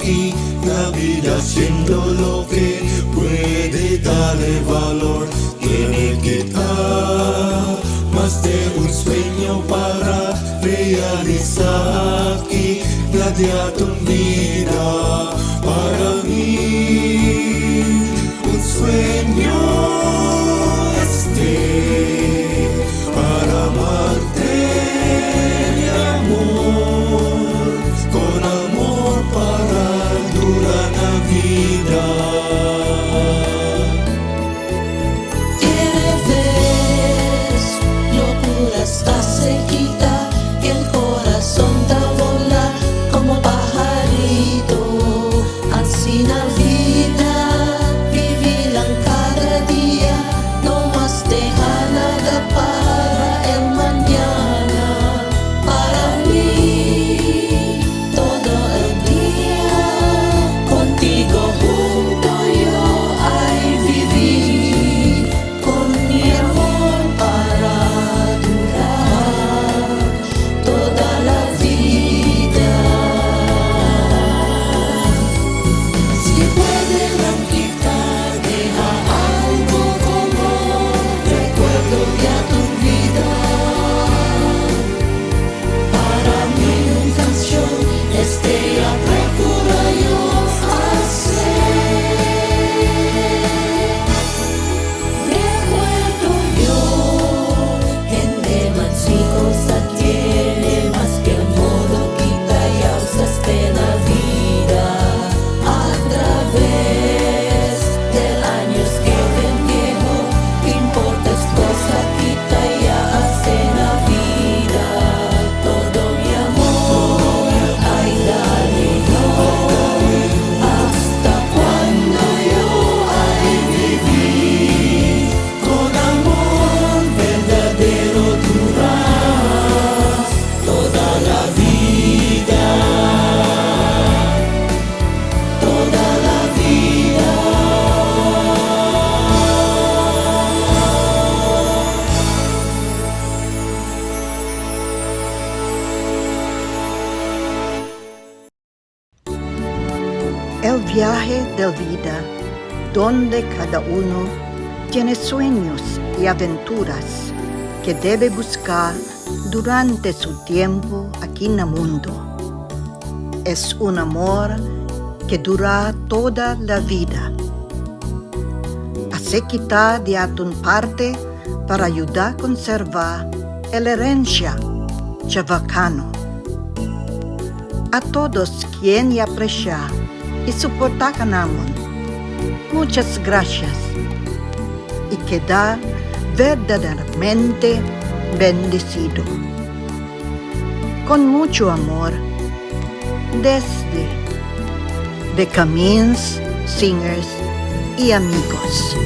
Aquí la vida haciendo lo que puede darle valor. Tiene que estar más de un sueño para realizar aquí la de tu vida. Para mí, un sueño este para amarte, mi amor, con amor para durar la vida. Quiere ver locura está cerquita, el corazón te vola como pajarito. Así la vida, vivirla cada día, no más deja nada para el mañana. Para mí, todo el día, contigo junto yo hay vivir, con mi amor para durar toda la vida. Si pueden quitar, deja algo como recuerdo de tu vida. Para mí una canción, este ya procura yo hacer. Recuerdo yo, gente mansicosa tiene más que el modo quita y usaste la vida. A través de años que ven viejo, importa es cosa quita y hace la vida. Todo mi amor, ay dale yo, hasta cuando yo hay vivir, Con amor verdadero durar toda la vida, toda la vida. El viaje de vida, donde cada uno tiene sueños y aventuras que debe buscar durante su tiempo aquí en el mundo. Es un amor que dura toda la vida. Hace quitar de atun parte para ayudar a conservar la herencia chavacano. A todos quien y aprecia y soporta canamon, muchas gracias y quedar verdaderamente bendecido. Con mucho amor, desde The Camins Singers y amigos.